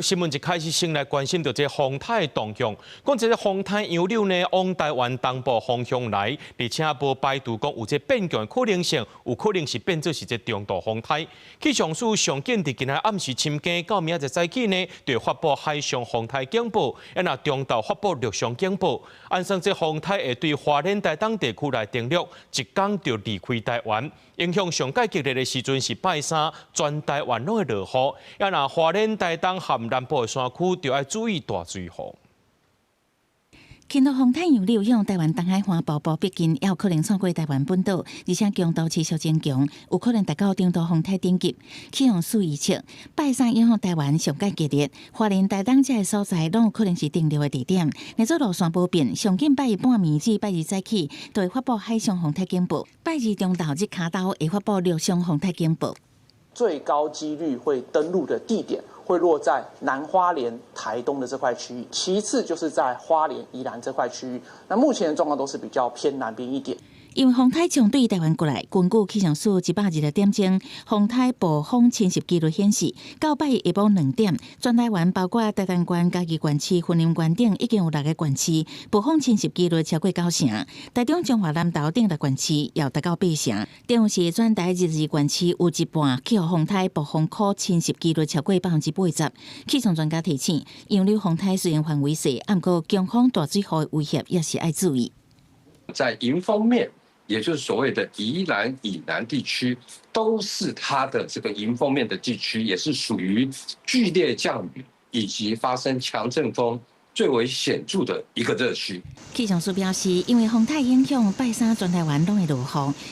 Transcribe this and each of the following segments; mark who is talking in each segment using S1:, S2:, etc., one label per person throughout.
S1: 新聞一開始先來關心著這風颱動向，講這个風颱楊柳呢往台灣東部方向來，而且無排除講有這變強的可能性，有可能是變做是這中度風颱。氣象署上緊佇今仔暗時深更到明仔載早起呢，就會發布海上風颱警報，啊若中晝發布陸上警報。按算這風颱會對花蓮台東地區來登陸，一工就離開台灣。影響上蓋激烈的時陣是拜三，全台灣攏會落雨。啊若花蓮台東和南部的山區，就愛注意大水雨。
S2: 輕度風颱楊柳向台灣東海岸步步逼近，也有可能穿過台灣本島，而且強度持續增強，有可能達到中度風颱等級。氣象署預測，拜三影響台灣上蓋激烈，花蓮台東這个所在攏有可能是登陸的地點。若做路線無變，上緊拜一半暝至拜二早起，就會發布海上風颱警報；拜二中晝日跤晝會發布陸上風颱警報。
S3: 最高幾率會登陸的地點會落在南花蓮、台東的這塊區域，其次就是在花蓮、宜蘭這塊區域。那目前的狀況都是比較偏南邊一點。
S2: 因為風颱將對台灣過來，根據氣象署120點鐘風颱暴風侵襲紀錄顯示，到拜一下晡2點，全台灣包括台東縣、嘉義縣市、雲林縣等，已經有六个縣市暴風侵襲紀錄超過九成。台中彰化南投等六縣市也達到八成。等於是全台22縣市有一半氣候風颱暴風雨侵襲紀錄超過80%。氣象專家提醒，楊柳風颱雖然範圍細，毋過強風大水雨的威脅也是愛注意。
S4: 在迎風面，也就是所謂的宜蘭以南地區，都是它的這個迎風面的地區，也是屬於劇烈降雨以及發生強陣風最為顯著的一個熱區。
S2: 氣象署表示，因為風颱影響，拜三全台灣攏會落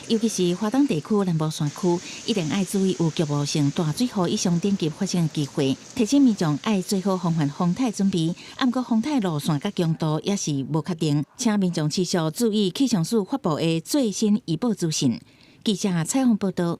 S2: 雨，尤其是華東地區南部山區，一定愛注意有局部性大水雨以上等級發生的機會。提醒民眾愛做好防範風颱準備，毋過風颱路線佮強度也是無確定，請民眾持續注意氣象署發布的最新預報資訊。記者採訪報道。